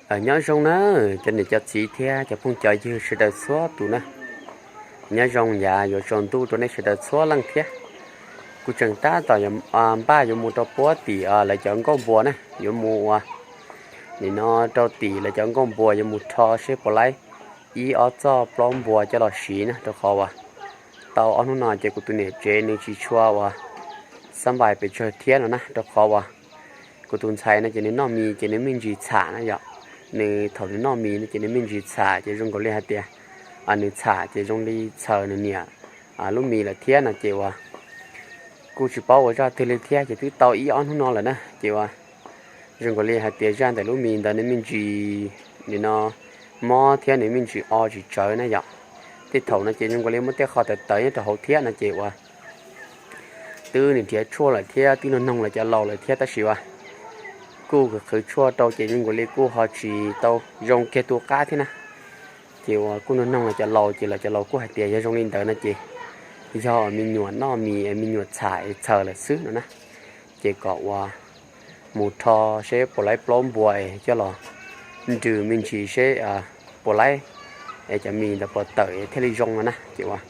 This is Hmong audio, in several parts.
Nyob zoo na, cov niam cov txiv thiab cov phooj cov ywg sawv daws txhua tus na. Nyob zoo yav yuav tsaus ntuj rau nej sawv daws txhua leej thiab. Kuv tseem tab tom npaj yuav mus rau puab tim lawv cov nkauj npua na, yuav mus ua nim no rau tim lawv cov nkauj npua yuav mus rho seb puas laib ib ob txoj plaub npua coj los siv na, rau qhov uas tau ob hnub no ces kuv tus niam tsev nws tsis tshua uas xab npais pes tsawg thiab no na, rau qhov uas kuv tus ntxhais no ces nws noj mis ces nws me ntsis txham na yom. Nws thaum nws noj mis no ces nws me ntsis txham ces zoo nkaus li hais tias nws txham ces zoo li txhaws nws niam lub mis lawm thiab no ces uas kuj tsis paub ua zaj twg li thiab ces twb tau ib ob hnub no lawm na ces uas zoo nkaus li hais tias zaj ntawm lub mis ntawd nws me ntsis nim no mob thiab nws me ntsis o tsis tsawv na yom. Tej thaum no ces zoo nkaus li muaj tej qho tawv tawv nyob rau hauv thiab no ces uas twb nws nrhiav tshuaj lawm thiab twb nug noog lawv cov laus lawm thiab tab sis uas kuj qhwv tshuaj rau ces zoo nkaus li kuj ho tsis tau zoo kiag tu qab thiab na. Ces uas kuj nug noog lawv cov laus ces lawv cov laus kuj hais tias yog zoo li ntawd no ces yog me nyuam noj mis me nyuam txham es txhaws lawm xwb no na. Ces kom uas mus rho seb puas laib plaub npua es coj los nrws me ntsis seb puas laib es cov mis ntawd puas tawm thiaj li zoo no na ces uas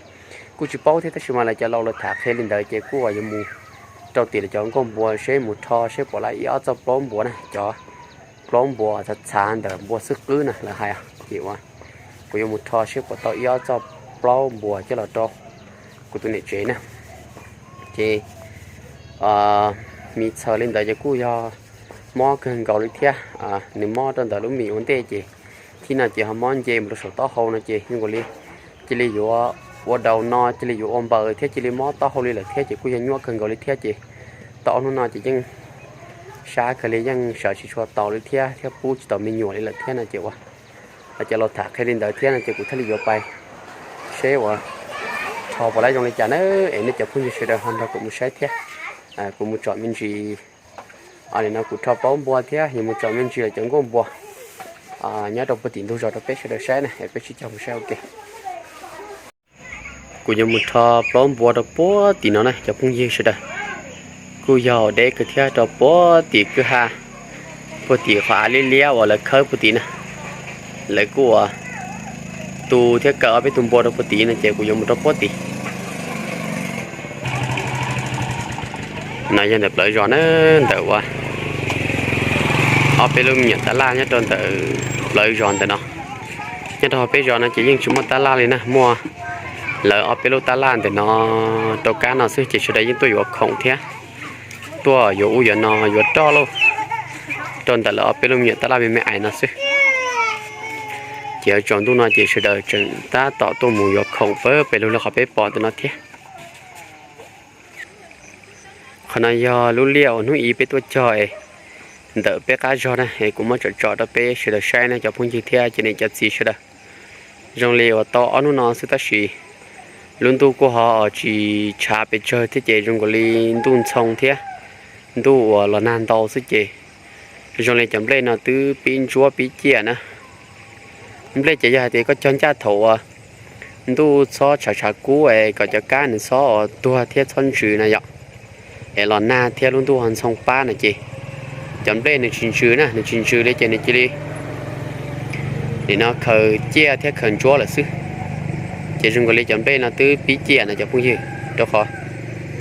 kuj tsis paub thiab tab sis mas lawv cov laus lawv tham qhia li ntawd ces kuj uas yuav mus rau tim lawv cov nkauj npua seb mus rho seb puas laib ib ob txoj plaub npua na, cov plaub npua txhav txhav ntawm npua xwb qwb na lawv hais ces uas kuv yuav mus rho seb puas tau ib ob txoj plaub npua coj los rau kuv tus niam tsev na. Ces mis txhaws li ntawd ces kuj yog mob kawg nkaus li thiab. Nws mob rau ntawm lub mis ua ntej ces thib no ces ho mob nce mus rau saum taub hau no ces zoo nkaus li cia li yuav ua daus no cia li yuav ua npaws thiab cia li mob taub hau li lawm thiab ces kuj yog nyuaj kawg nkaus li thiab ces tau ob hnub no ces yeej sab kawg li yeej sawv tsis tshua taus li thiab thiab pub tsis tau me nyuam li lawm thiab no ces uas lawv cov laus tham qhia li ntawd thiab no ces kuv thiaj li yuav pais seb uas rho puas laib zoo li cas na, es nej cov phooj ywg sawv daws ho nrog kuv mus saib thiab. Kuv mus tsom me ntsis, nim no kuv rho plaub npua thiab yuav mus tsom me ntsis lawv cov nkauj npua nyob rau puag tim ntug zos rau peb sawv daws saib na, es peb sib cog mus saib ua ke. Kuv yuav mus rho plaub npua rau puag tim no na cov phooj ywg sawv daws. Kuj yog deb kawg thiab rau puag tim kwj ha, puag tim qhov av liab liab uas lawv khawb puag tim na. Lawv kuj uas tu thiab kaw ob peb tug npua rau puag tim no ces kuv yuav mus rau puag tim. No yog ntawm plawv zos na, ntawm uas ob peb lub me nyuam tab laj nyob rau ntawm plawv zos ntawm no. Nyob rau peb zos no ces yeej tsis muaj tab laj li na, muaj lawv ob peb lub tab laj ntawm no rau kab no xwb ces sawv daws yeej tuaj yuav khoom thiab tuaj yuav ub yuav no yuav roj lauj, rau ntawm lawv ob peb lub me nyuam tab laj me me ais no xwb. Ces tsaus ntuj no ces sawv daws tseem tab tom tuaj mus yuav khoom pawg pes lug li qhov peb pom ntawm no thiab. Qhov no yog lub liaj uas hnub ib peb tuaj cog es ntawm peb qab zog na es kuv muab tsom tsom rau peb sawv daws saib na cov phooj ywg thiab cov niam cov txiv sawv daws. Zoo li uas tau ob hnub no xwb tab sis lub ntuj kuj ho tsis tshav pes tsawg thiab ces zoo nkaus li ntuj ntxhoo thiab ntuj uas los nag ntau xwb ces zoo li cov nplej no twb pib ntsuab pib ciaj na. Nplej ces yog hais tias koj cog ncaj thaum uas ntuj txhob tshav tshav kub es kom cov kab nws txhob uas tuag thiab txhob ntsws na yom, es los nag thiab lub ntuj ho ntxhoo pab no ces cov nplej nws tsis ntsws na, nws tsis ntsws li ces nws cia li nim no khaws ciaj thiab khaws ntsuab lawm xwb. Ces zoo nkaus li cov nplej no twb pib ciaj no cov phooj ywg, rau qhov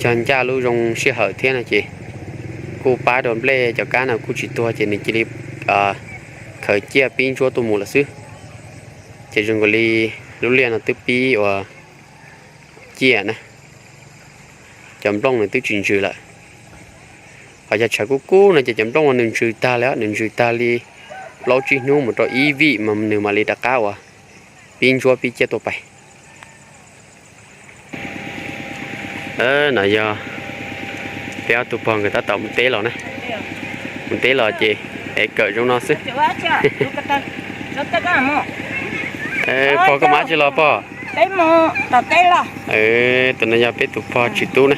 cog ncaj lub zoo sij hawm thiab no ces kuj pab rau nplej cov kab no kuj tsis tuag ces nws cia li khaws ciaj pib ntsuab tuaj mus lawm xwb. Ces zoo nkaus li lub liaj no twb pib uas ciaj na, cov nplooj nws twb tsis ntsws lawm. Ho yog tshav kub kub no ces cov nplooj no nws ntsws tag li, nws ntsws tag li plaub tsib hnub mus rau ib vij mas nws mam li rov qab uas pib ntsuab pib ciaj tuaj pais. No yog peb ob tug pog nkawd tab tom mus teb los na, mus teb los ces es kawm zoo no xwb. Pog koj mus dab tsi los pog? Tus no yog peb tus pog Tsis Tub na,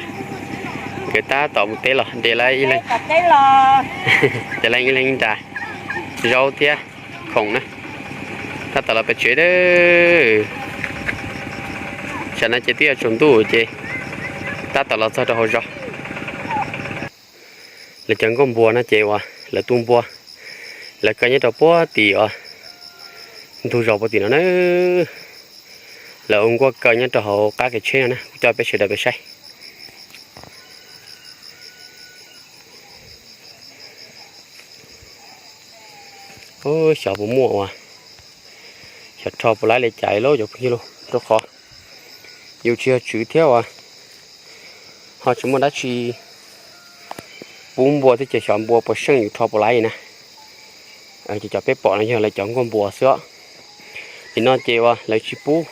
nkawd tab tom mus teb los de lawv ib leeg, de lawv ib leeg ib nra zaub thiab khoom na. Tab tom los pem tsev a, tsam no ces twb yuav tsaus ntuj ces tab tom los txog rau hauv zos. Lawv cov nkauj npua no ces uas lawv tu npua, Lawv kaw nyob rau puag tim os, ntug zos puag tim no na. Lawv ua nkuaj kaw nyob rau hauv qab kev tsheb no na, kuv coj peb sawv daws peb saib. Xyov puas muaj uas, xyov rho puas laib li cas li lauj cov phooj ywg lauj, rau qhov yus tsis yog tswv thiab uas ho tsis muaj dab tsi pub npua thiab ces xyov npua puas seej yus rho puas laib na. Ces cov peb pom no yog lawv cov nkuaj npua xwb os. Nim no ces uas lawv tsis pub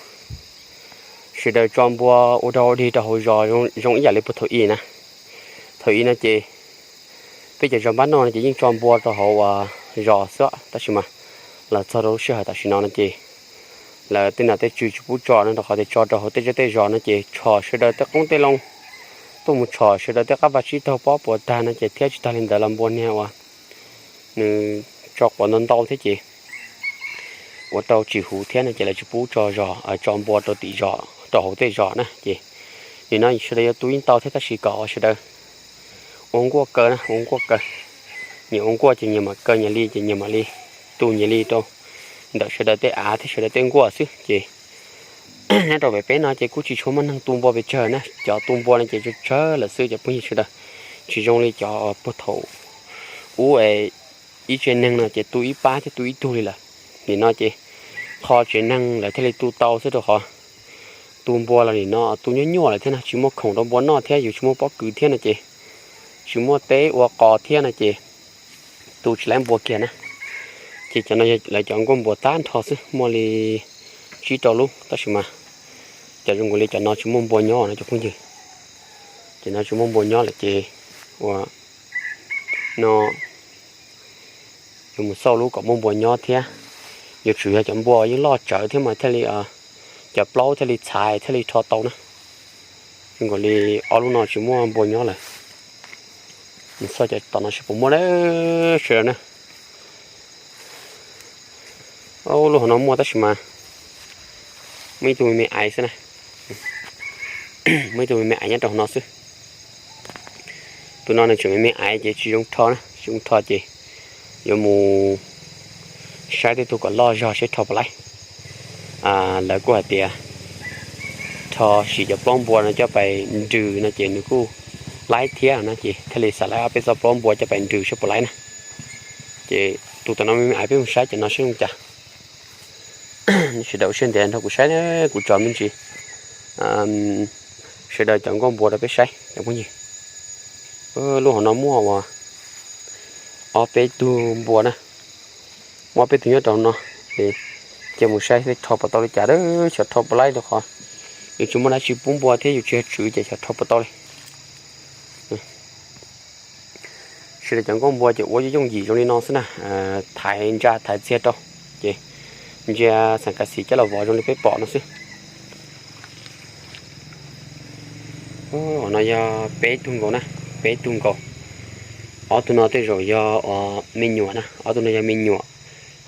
sawv daws tso npua ua dog ua dig rau hauv zos zoo ib yam li puag thaum ub na. Thaum ub no ces peb cov zos npab noj no ces yeej tso npua rau hauv uas zos xwb, tab sis mas los txog rau lub sij hawm tam sim no no ces lawv tej nom tej tswv tsis pub tso no, rau qhov tias tso rau hauv tej zej tej zos no ces tshom sawv daws tej qoob tej loo, tuaj mus tshom sawv daws tej qab vaj tsib taug pob puas tag no ces, thiab tsis tag li ntawd los npua niag uas nws tso quav ntau ntau thiab ces ua rau tsis huv thiab no ces lawv tsis pub tso zos, tso npua rau tim zos, rau hauv tej zos na. Ces nim no sawv daws yuav tu yeej tau thiab, tab sis kom sawv daws ua nkuaj kaw na, ua nkuaj kaw. Nyias ua nkuaj ces nyias mam kaw nyias li, ces nyias mam li tu nyias li rau ntawm sawv daws tej av thiab sawv daws tej nkuaj xwb ces nyob rau pem peb no ces kuj tsis tshua muaj neeg tu npua pes tsawg na, cov tu npua no ces tsawg tsawg lawm xwb cov phooj ywg sawv daws. Tsis zoo li cov puag thaum ub es ib tsev neeg no ces tu ib pab thiab tu ib tug li lawm. Nim no ces qho tsev neeg lawv thiaj li tu tau xwb, rau qhov tu npua los nim no tu nyuaj nyuaj lawm thiab no, tsis muaj khoom rau npua noj thiab yus tsis muaj pob kws thiab no ces tsis muaj teb ua qos thiab no ces tu tsis laib npua kiag na. Ces cov no yog lawv cov nkuaj npua tag nrho xwb, muaj li tsib rau lub, tab sis mas cov zoo nkaus li cov no tsis muaj npua nyob no cov phooj ywg. Ces no tsis muaj npua nyob lawm ces ua no yuav mus xauj lub kom muaj npua nyob thiab. Yuav tsum yog cov npua yeej loj tsawv thiab mas thiaj li, cov plaub thiaj li txhais thiaj li rho tau na. Zoo nkaus li ob lub no tsis muaj npua nyob lawm. Mus xauj cov tom no seb puas muaj na, sawv daws na. Lub hauv no muaj tab sis mas muaj ib tug me me aiv xwb na. Muaj ib tug me me aiv nyob rau hauv no xwb. Tus no nws tseem me me aiv ces tsis zoo rho na, tsis zoo rho ces yuav mus saib tej tug kom loj zog seb rho puas laib. Lawv kuj hais tias rho, siv cov plaub npua no coj pais nrws no ces nws kuj laib thiab no ces thiaj li xav laib ob peb txoj plaub npua coj pais nrws seb puas laib na. Ces tus tom no me me aiv, peb mus saib cov no seb zoo cas. Sawv daws ua siab ntev nrog kuv saib na, kuv tso me ntsis sawv daws cov nkuaj npua rau peb saib cov phooj ywg. Lub hauv no muaj uas ob peb tug npua na, muaj ob peb tug nyob rau hauv no. Ces mus saib seb rho puas tau li cas, xyov rho puas laib, rau qhov yus tsis muaj dab tsi pub npua thiab yus tsis yog tswv ces xyov rho puas tau li. Sawv daws cov nkuaj npua ces ua yooj yooj yim zoo li no xwb na, thaiv ntsa thaiv txiag rau, ces ntsia xeem kav xis coj los vov zoo li peb pom no xwb. No yog peb tug nkaus na, peb tug nkaus. Ob tug no tej zaum yog me nyuam na, ob tug no yog me nyuam,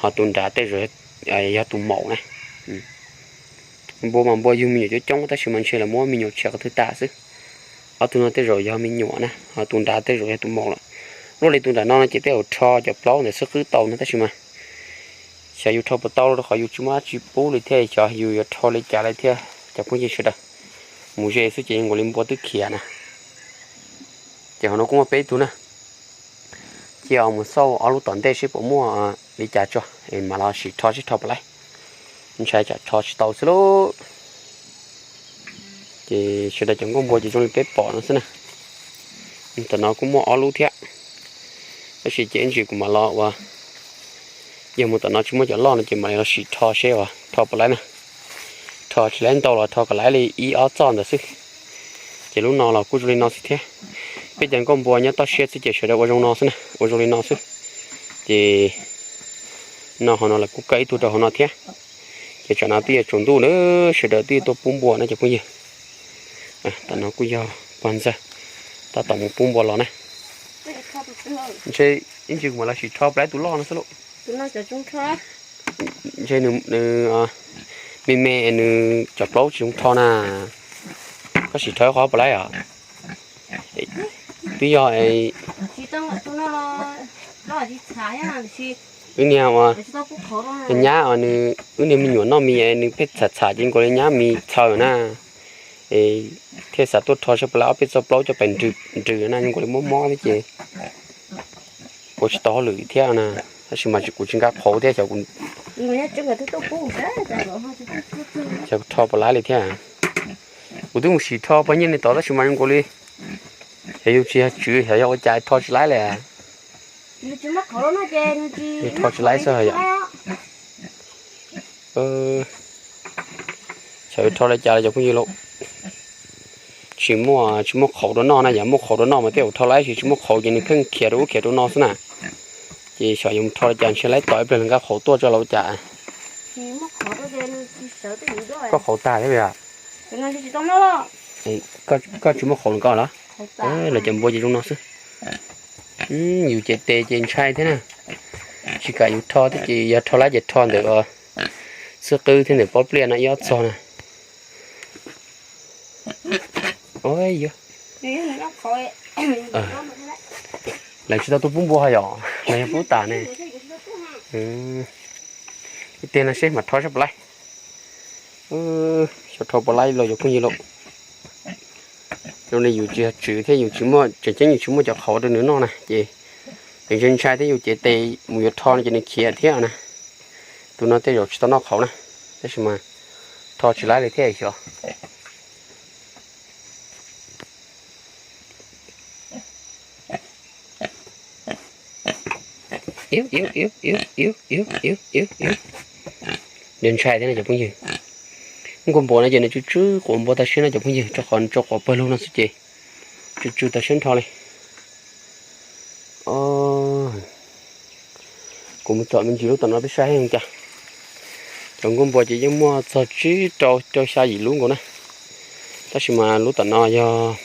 ho tus nrad tej zaum yog tus maum na. Npua mas npua yug me nyuam coob coob tab sis mas ntshe lawv muab me nyuam tshem qhov twg tas xwb. Ob tug no tej zaum yog me nyuam na, ho tus nrad tej zaum yog tus maum lawm. Luaj li tus nram no no ces tej zaum rho cov plaub ntawd xwb qwb tau no tab sis mas xyov yus rho puas tau, rau qhov yus tsis muaj dab tsi pub li thiab, xyov yus yuav rho li cas li thiab cov phooj ywg sawv daws. Mus ze xwb ces zoo nkaus li npua twb khiav na. Ces hauv no kuj muaj peb tug na. Cia mus xauj ob lub tom ntej seb puas muaj li cas tso, es mam los sim rho seb rho puas laib. Ntshai tsam rho tsis tau xwb lauj. Ces sawv daws cov nkuaj npua ces zoo li peb pom no xwb na. Tom no kuj muaj ob lub thiab, tab sis ces ib ntsis kuv mam los ua, yog mus tom no tsis muaj cov loj no ces mam li los sim rho seb uas rho puas laib na. Rho tsis laib ntau los rho kom laib li ib ob txoj ntawd xwb. Ces lub no los kuj zoo li no xwb thiab. Peb cov nkuaj npua nyob toj siab xwb ces sawv daws ua zoo no xwb na, ua zoo li no xwb. Ces no hauv no lawv kuj kaw ib tug rau hauv no thiab. Ces tsam no twb yuav tsaus ntuj na, sawv daws twb yuav tuaj pub npua no cov phooj ywg. Tam no kuj yog pog ntxawg tab tom mus pub npua los na. Ntshe ib ntsis kuv mam los sim rho puas laib tus loj no xwb lauj. Ntshe nws me me nws cov plaub tsis zoo rho na. Koj sim rho qhov puas laib os. Twb yog, tsis tau, tus no los loj tsis txhav thiab, tiam sis Wb niag uas nyab uas nws, wb niag me nyuam noj mis nws pheej txham txham ces nkaus li nyab mis txhaws na, thiaj xav tuaj rho saib puas laib ob peb txoj plaub coj pais nrws na, nkaus li mob mob thiab ces ua tsis tau hauj lwm thiab na. Tab sis mas kuv tsis nqa qhauv thiab, xyov rho puas laib li thiab. Kuv twb mus sim rho pog nyiaj li tod tab sis mas nkaus li xyov yus tsis yog tswv xyov yog ua cas rho tsis laib li. Rho tsis laib xwb yom. Xyov rho li cas los cov phooj ywg lauj. Tsis muaj, tsis muaj qhauv rau noj na, yog muaj qhauv rau noj mas tej zaum rho laib, tsis muaj qhauv ces nws pheej khiav rau ub khiav rau no xwb na. Ces xyov yuav mus rho li cas, ntshe laib tos ib pliag nqa qhauv tuaj tso los ua cas. Koj qhauv tag thiab yom? Koj tsis muaj qhauv los koj los? Lawv cov npua ces zoo no xwb. Yus cev tes ces ntshai thiab na. Tsis kam yus rho thiab ces yog rho laib ces rho ntawm xub qwb thiab ntawm pob pliaj no ib ob txog na. Lawv tsis tau tuaj pub npua yom, lawv yog pub tas ne. Ib pliag no seb mam rho saib puas laib. Xyov rho puas laib los cov phooj ywg lauj. Zoo li yus tsis yog tswv thiab yus tsis muaj, tseem ceeb yus tsis muaj cov qhauv rau nws noj na ces nws ntshai ntshai thiab yus cev tes mus yuav rho no ces nws khiav thiab na. Tus no tej zaum tsis tau noj qhauv na, tab sis mas rho tsis laib li thiab xyov. Ntshai thiab no cov phooj ywg. Nkuaj npua no ces nws tsw tsw quav npua tag siab no cov phooj ywg, rau qhov nws tsw quav pawg lug no xwb ces tsw tsw tag siab nrho li. Kuv mus txom me ntsis lub tom no peb saib zoo cas. Cov nkuaj npua ces yeej muaj txog tsib rau rau xya yim lub nkaus na. Tab sis mas lub tom no yog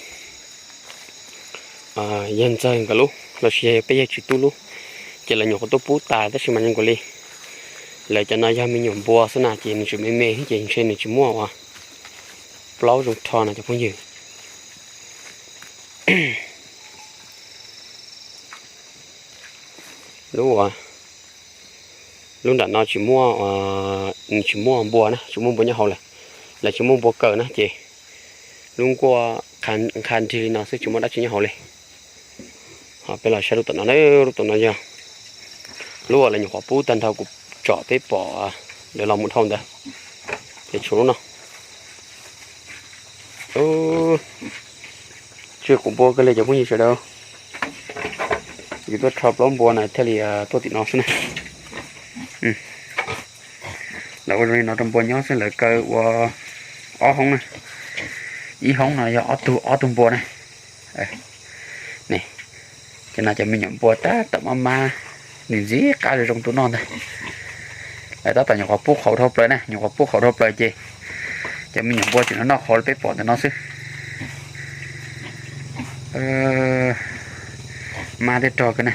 yawg ntxawg nkawd lub los sis yog peb yawg tsis tub lub, ces lawv nyuam qhuav tuaj pub tas tab sis mas zoo nkaus li lawv cov no yog me nyuam npua xwb na ces nws tseem me me ces ntshe nws tsis muaj uas plaub zoo rho no cov phooj ywg. Lub, lub nram no tsis muaj, nws tsis muaj npua na, tsis muaj npua nyob hauv lawm, lawv tsis muaj npua kaw na ces lub nkuaj nqha nrig li no xwb tsis muaj dab tsi nyob hauv li. Ho peb los saib lub tom no, lub tom no yog lub uas lawv nyuam qhuav pub tag nrho kuv tsom peb pom lawv los mus dhau ntawd, ces tshuav lub no. Tsw quav npua kawg li cov phooj ywg sawv daws. Yus tuaj rho plaub npua na thiaj li tuaj tim no xwb na. Lawv ua zoo li no rau npua nyob xwb, lawv kaw ua ob hoob na. Ib hoob no yog ob tug, ob tug npua na. Cov no cov me nyuam npua tab tom mab mab, nws ntxim qab zoo zoo rau noj ntag. Lawv tab tom nyuam qhuav pub qhauv dhau plaws na, nyuam qhuav pub qhauv dhau plaws ces cov me nyuam npua tseem noj qhauv li peb pom ntawm no xwb. Mab thiab rog kawg na.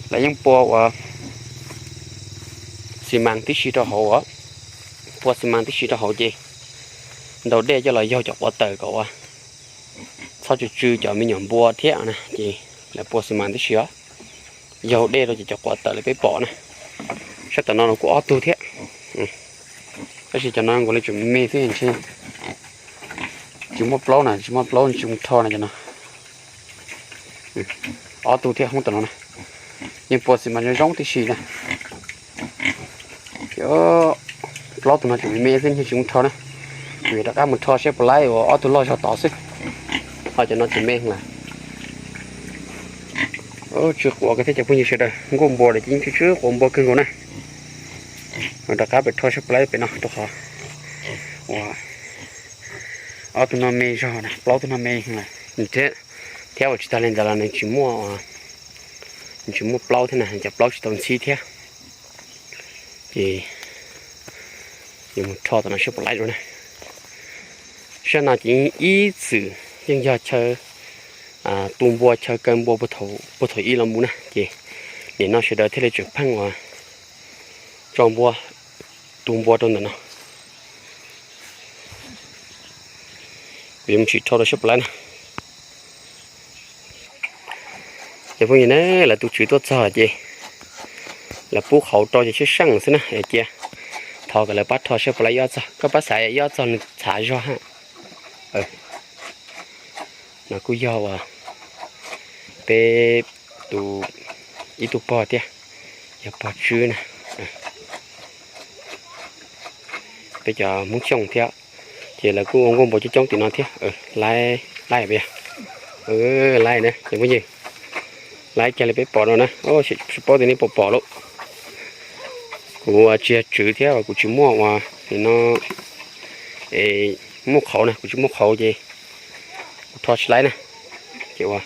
Lawv yeej pua uas xi mas tib si rau hauv, pua xi mas tib si rau hauv ces ntaus dej coj los yaug cov quav taws kom ua txhob tsw tsw cov me nyuam npua thiab na, ces lawv pua xi mas tib si os, yaug dej rau ces cov quav taws li peb pom na. Sab tom no los kuj ob tug thiab, tab sis cov no nkaus li tseem me xwb ntshe tsis muaj plaub na, tsis muaj plaub tsis mus rho na cov no. Ob tug thiab hoob tom no na, yeej pua xi mas zoo zoo tib si na. Plaub tug no tseem me me xwb ntshe tsis mus rho na. Kuv yuav rov qab mus rho seb puas laib uas ob tug loj zog tod xwb. Ho cov no tseem me lawm. Tsw quav kawg thiab cov phooj ywg sawv daws, nkuaj npua lawm ces yeej tsw tsw quav npua kawg nkaus na. Rov qab pem rho seb puas laib pem no rau qhov uas ob tug no me zog na, plaub tug no me lawm. Thiab uas tsis tag li ntawd los nws tsis muaj, nws tsis muaj plaub thiab na, cov plaub tsis tau ntxhib thiab. Ces yuav mus rho tom no seb puas laib dua na. Sab no ces ib txwm yeej yog chaw tu npua chaw kaw npua puag thaum ub los mus na, ces nim no sawv daws thiaj li tseem pheej uas tso npua, tu npua rau ntawm no. Kuv yuav mus tsim rho rau seb puas laib na. Cov phooj ywg na, lawv tus tswv tuaj txog ces lawv pub qhauv rau ces sab seej xwb na, es cia thov kom lawv pab rho saib puas laib ib ob txog, koj pab xaiv ib ob txog nws txhav zog ha. No kuj yog uas peb tus, ib tug pog thiab, yog pog Tswb na, peb cov Hmoob Xyooj thiab, ces lawv kuj ua nkuaj npua coob coob tim no thiab. Laib, laib peb, laib na cov phooj ywg, laib kiag li peb pom no na, tsis paub tias nej puas pom lauj. Kuv tsis yog tswv thiab kuv tsis muaj uas no, es muaj qhauv na, kuv tsis muaj qhauv ces kuv rho tsis laib na. Ces uas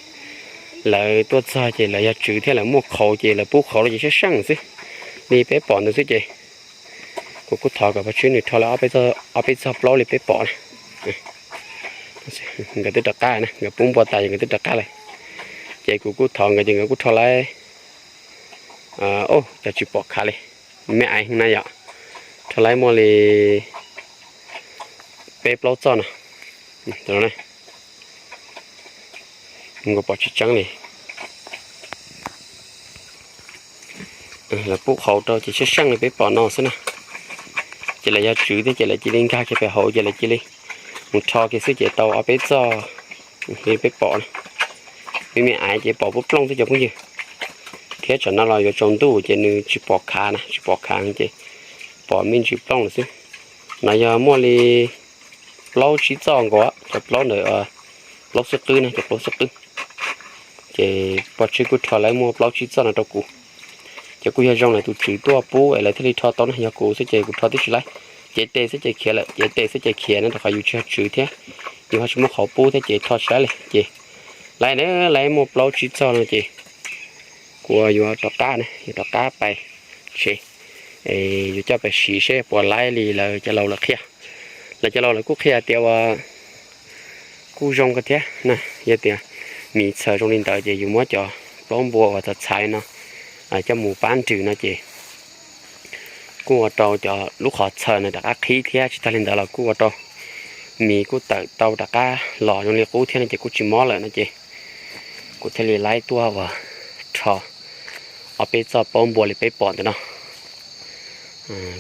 lawv tuaj txog ces lawv yog tswv thiab lawv muaj qhauv ces lawv pub qhauv rau ces sab seej xwb, li peb pom ntawd xwb ces kuv kuj thov kom pog Tswb nws rho lawv ob peb txog plaub li peb pom na. Nkawd twb rov qab na, nkawd pub npua tas ces nkawd twb rov qab lawm. Ces kuv kuj thov nkawd ces nkawd kuj rho laib, o, cov tsis pom khav li, me aiv na yom, rho laib muaj li peb plaub txoj no. Nkawd pom tsis tseeb li. Lawv pub qhauv rau ces sab seej li peb pom no xwb na. Ces lawv yog tswv thiab ces lawv cia li nkag kiag pem hauv ces lawv cia li mus rho kiag xwb ces tau ob peb txoj li peb pom na. Me me aiv ces pom plooj plooj xwb cov phooj ywg. Thiab tsam no los yuav tsaus ntuj ces nws tsis pom khav na, tsis pom khav ces pom me ntsis plooj lawm xwb. No yog muaj li plaub tsib txoj nkaus, cov plaub ntawd, plaub xwb qwb na, cov plaub xwb qwb. Ces pog Tswb kuj rho laib muaj plaub tsib txoj no rau kuv. Ces kuj yog zoo lawv tus tswv tuaj pub es lawv thiaj li rho tau na, yog kuv xwb ces kuv rho twb tsis laib. Cev tes xwb ces khiav lawm, cev tes xwb ces khiav na, rau qhov yus tsis yog tswv thiab, yus ho tsis muaj qhauv pub thiab ces rho tsis laib li. Ces laib na, laib muaj plaub tsib txoj no ces kuv yuav rov qab na, yuav rov qab pais tsev, yuav coj pais siv seb puas laib li lawv cov laus lawv qhia. Lawv cov laus lawv kuj qhia tias uas kuj zoo kawg thiab na, yog tias mis txhawv zoo li ntawd ces yus muab cov plaub npua uas txhav txhav no coj mus pab nrws no ces kuj ua rau cov lub qhov txhawv no rov qab qhib thiab tsis tag li ntawd los kuj ua rau mis kuj tawm tau rov qab los zoo li qub thiab no ces kuj tsis mob lawm no ces kuv thiaj li laib tuaj uas rho ob peb txoj plaub npua li peb pom ntawm no.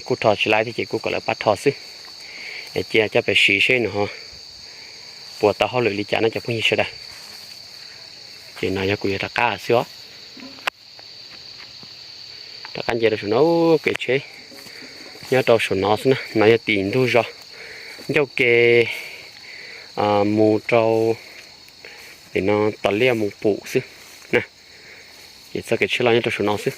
Kuj rho tsis laib thiab ces kuj kom lawv pab rho xwb. Es cia coj pem siv seb nws ho puas tau hauj lwm li cas no cov phooj ywg sawv daws. Ces no yog kuv yuav rov qab xwb os. Rov qab nce rau saum no, kev tsheb nyob rau saum no xwb na. No yog tim ntug zos ncauj ke mus rau tim no tom liaj mus pum xwb na. Ces txoj kev tsheb los nyob rau saum no xwb.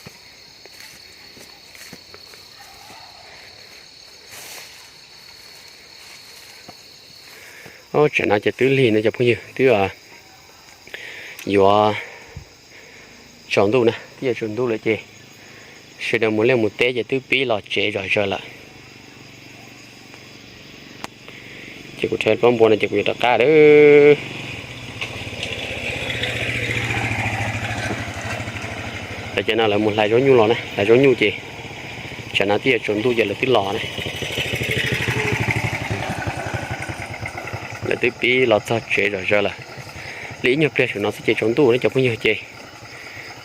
Tsam no ces twb lig no cov phooj ywg, twb yuav tsaus ntuj na, twb yuav tsaus ntuj lawm ces sawv daws mus liaj mus teb ces twb pib los tsev zom zaws lawm. Ces kuv rho plaub npua no ces kuv yuav rov qab lawm. Lawv cov no lawv mus hlais zaub nyuj los na, hlais zaub nyuj ces tsam no twb yuav tsaus ntuj ces lawv twb los na. Lawv twb pib los txog tsev zom zaws lawm. Li ib nyuag pliag saum no xwb ces tsaus ntuj na cov phooj ywg ces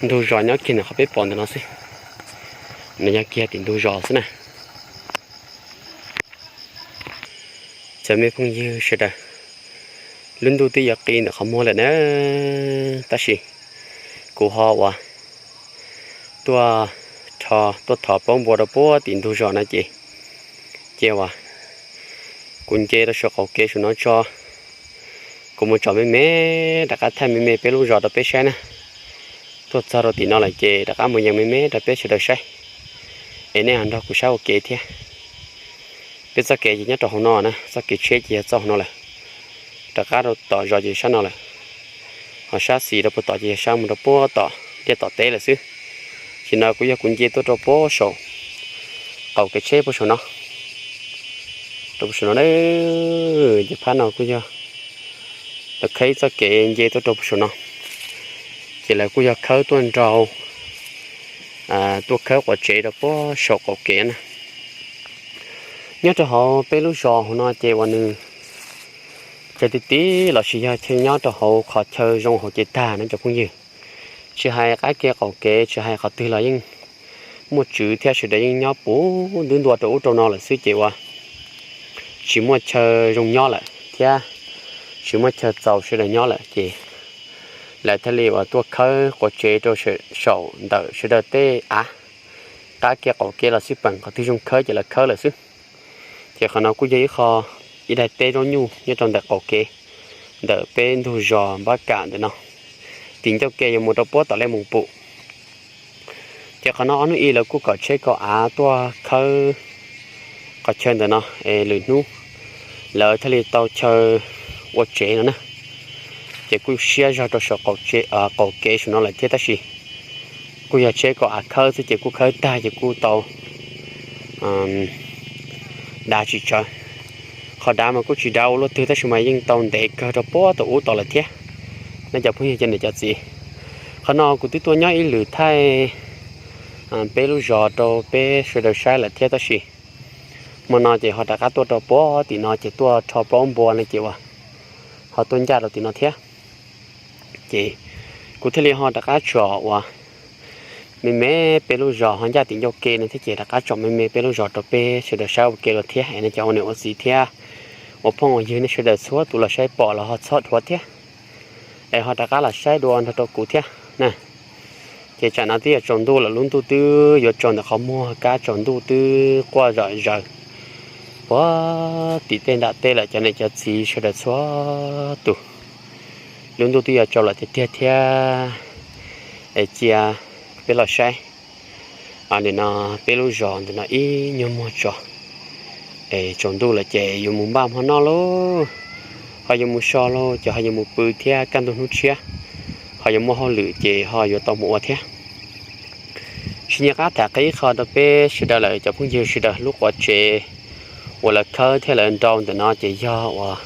ntug zos nyob kiag ntawm qhov peb pom ntawm no xwb. No nyob kiag tim ntug zos xwb na. Txawm me phooj ywg sawv daws, lub ntuj twb yuav qi ntawm qhov muag lawm na, tab sis kuv ho uas tuaj, tuaj thov plaub npua rau puag tim ntug zos no ces, ces uas kuv nce rau saum qaum kev saum no tso, kuv mus tsom me me, rov qab thaij me me peb lub zos rau peb saib na. Tuaj txog rau tim no lawm ces rov qab mus yees me me rau peb sawv daws saib, es nej ho nrog kuv saib ua ke thiab. Peb txoj kev ces nyob rau hauv no na, txoj kev tsheb ces yog txoj hauv no lawm. Rov qab rau tom zos ces sab no lawm, ho sab xis rau puag tom ces yog sab mus rau puag tom liaj tom teb lawm xwb. Ces no kuv yog kuv nce tuaj rau puag saum qaum kev tsheb puag saum no, rau puag saum no na. Ces phab no kuj yog lawv khawb ib txoj kev nce tuaj rau puag saum no, ces lawv kuj yog khawb tuaj nrau, tuaj khawb quav tsev rau puag saum qaum kev na. Nyob rau hauv peb lub zos hauv no ces uas nws chaw ti ti los sis yog chaw nyob rau hauv qhov chaw zoo hauv ces tag no cov phooj ywg. Tsis hais qab kev qaum kev tsis hais qhov twg los yeej muaj tswv thiab sawv daws yeej nyob puv ntuj ntua rau ub rau no lawm xwb ces ua tsis muaj chaw zoo nyob lawm thiab tsis muaj chaw txaus sawv daws nyob lawm ces lawv thiaj li uas tuaj khawb quav tsev rau saum ntawm sawv daws tej av, qab kev qaum kev los xij peem qhov twg zoo khawb ces lawv khawb lawm xwb. Ces qhov no kuj yog ib qho, ib daim teb zaub nyuj nyob rau ntawm qaum kev, ntawm peb ntug zos Npab Kam ntawm no, tim ncauj ke yuav mus rau puab tom Lej Moos Pum. Ces qhov no ob hnub ib lawv kuj kom tsheb kaus av tuaj khawb qhov chaw ntawm no es lwm hnub lawv thiaj li tau chaw ua tsev no na. Ces kuj siab zog rau saum qaum kev saum no lawm thiab tab sis kuj yog tsheb kaus av khawb xwb ces kuj khawb tag ces kuj tau dav tsis tsawv. Qhov dav mas kuj tsis dav ua luaj twg tab sis mas yeej tau ntev kawg rau puag tom ub tod lawm thiab. Nej cov phooj ywg cov niam cov txiv, qhov no kuv twb tuaj nyob ib lwm thaij peb lub zos rau peb sawv daws saib lawm thiab tab sis hmo no ces ho rov qab tuaj rau puag tim no ces tuaj rho plaub npua no ces uas ho tuaj ncaj rau tim no thiab. Ces kuv thiaj li ho rov qab tsom uas me me peb lub zos ho ncaj tim ncauj ke no thiab ces rov qab tsom me me peb lub zos rau peb sawv daws saib ua ke los thiab es nej cov ua niam ua txiv thiab ua phooj ua ywg nej sawv daws txhua tus los saib pom los ho txhob dhuav thiab es ho rov qab los saib dua nrog rau kuv thiab na. Ces tsam no twb yuav tsaus ntuj lawm, lub ntuj twb yuav tsaus ntawm qhov muag kab, tsaus ntuj twb quaj zom zaws puag tim tej nram tej lawm cov niam cov txiv sawv daws txhua tus. Lub ntuj twb yuav tsaus lawm tiag tiag thiab es cia peb los saib nim no peb lub zos ntawm no ib nyuag muag tso. Es tsaus ntuj lawm ces yuav mus npaj hmo noj lauj, ho yuav mus so lauj, ces ho yuav mus pw thiab kaj ntug hnub tshiab ho yuav muaj hauj lwm ces ho yuav tau mus ua thiab. Tsis nco qab tham qhia ib qho rau peb sawv daws lawm cov phooj ywg sawv daws, lub quav tsev uas lawv khawb thiab lawv nrau ntawm no ces yog uas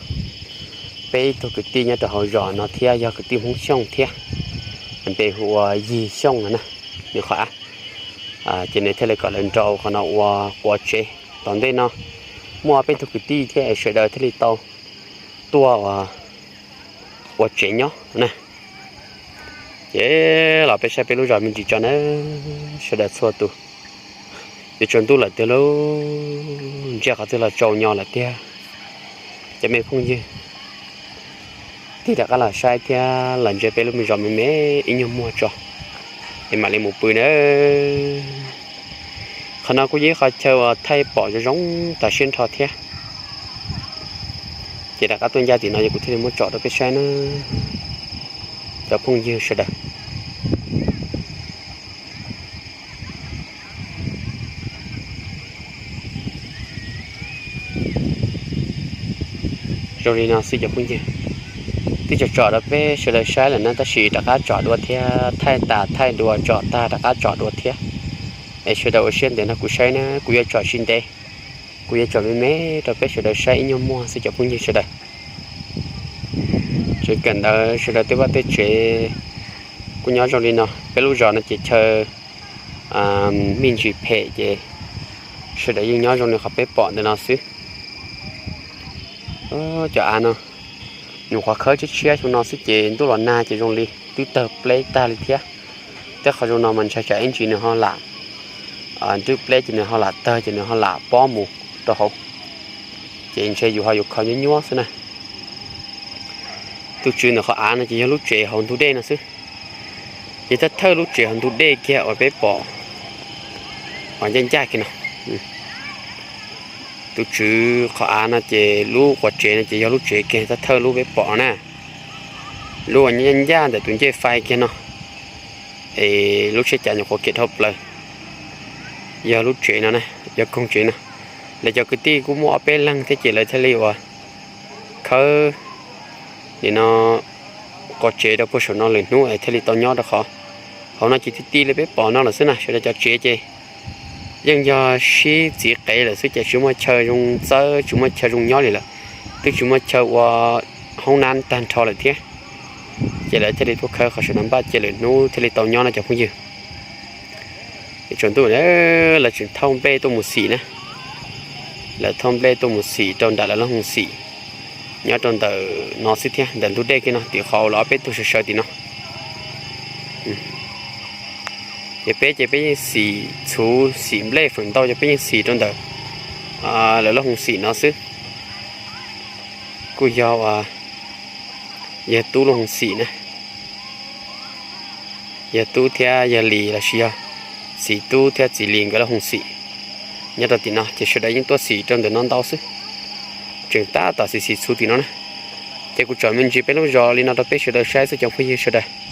peb ib tug kwv tij nyob rau hauv zos no thiab yog kwv tij Hmoob Xyooj thiab, npe hu ua Yig Xyooj no na, nws qhov av. Ces nws thiaj li kom lawv nrau qhov no ua quav tsev. Tom ntej no muaj peb tug kwv tij thiab es sawv daws thiaj li tau tuaj ua tsev nyob na. Ces los peb saib peb lub zos me ntsis tso na, sawv daws txhua tus. Yuav tsaus ntuj lawm tiag lauj, ntsia qhov twg los tsaus nyo lawm tiag. Cov me phooj ywg, tig rov qab los saib thiab los ntsia peb lub me zos me me ib nyuag muag tso, es mam li mus pw na. Qhov no kuj yog ib qho chaw uas thaij pom zoo zoo tas siab nrho thiab. Ces rov qab tuaj ncaj tim no yog kuv thiaj li muab tsom rau peb saib na, cov phooj ywg sawv daws. Zoo li no xwb cov phooj ywg, twb tsom tsom rau peb sawv daws saib lawm na, tab sis rov qab tsom dua thiab, thaij tas thaij dua, tsom tag rov qab tsom dua thiab. Es sawv daws ua siab ntev nrog kuv saib na, kuv yuav tsom tsis ntev, kuv yuav tsom me me rau peb sawv daws saib ib nyuag muag xwb cov phooj ywg sawv daws. Tseem kawm ntawv sawv daws tej vaj tej tsev kuj nyob zoo li no, peb lub zos no ces chaw me ntsis phem ces sawv daws yeej nyob zoo li qhov peb pom ntawm no xwb. Cov av no nyuam qhuav khawb tshiab tshiab xyoo no xwb ces ntuj los nag ces zoo li twb tawg pleb tag li thiab. Tej qhov zoo no mas ntshai tsam ib ntsis nws ho lam, nrwb pleb ces nws ho lam tawg ces nws ho lam pob mus rau hauv, ces ntshe yus ho yuav kho nyuab nyuab xwb na. Tus tswv ntawm qhov av no ces yog lub tsev hauv ntug dej no xwb. Ces thawj thawj lub tsev hauv ntug dej kiag uas peb pom uas ncaj ncaj kiag no, tus tswv qhov av no ces lub quav tsev no ces yog lub tsev kiag thawj thawj lub peb pom na. Lub uas ncaj ncaj ntawm tus ncej fais kiag no, es lub tsheb cav nyuam qhuav kiag dhau plaws, yog lub tsev no na, yog koog tsev no. Lawv cov kwv tij kuj muaj ob peb leeg thiab ces lawv thiaj li uas khawb nim no quav tsev rau puag saum no lwm hnub es thiaj li tau nyob rau qhov hauv no ces ti ti li peb pom no lawm xwb na. Sawv daws cov tsev ces yeej yog sib txiv qev lawm xwb ces tsis muaj chaw zoo txawb, tsis muaj chaw zoo nyob li lawm, twb tsis muaj chaw ua hoob nab tag nrho lawm thiab. Ces lawv thiaj li tuaj khawb qhov saum no npaj cia lwm hnub thiaj li tau nyob no cov phooj ywg. Tsaus ntuj lawv tseem thauj nplej tuaj mus xim na, lawv thauj nplej tuaj mus xim rau nram lawv lub hoos xim nyob rau ntawm no xwb thiab, ntawm ntug dej kiag no tim qhov uas lawv ob peb tug sawv sawv tim no. Ces peb ces peb yeej xim txhuv xim nplej feem ntau ces peb yeej xim rau ntawm lawv lub hoo xim no xwb. Kuj yog uas yawg Tub lub hoo xim na, yawg Tub thiab yawg Lis lossis yog txiv Tub thiab txiv Lis nkawd lub hoo xim nyob rau tim no ces sawv daws yeej tuaj xim rau ntawm no ntau xwb. Tseem tab tom xim xim txhuv tim no na. Ces kuv tsom me ntsis peb lub zos li no rau peb sawv daws saib xwb cov phooj ywg sawv daws.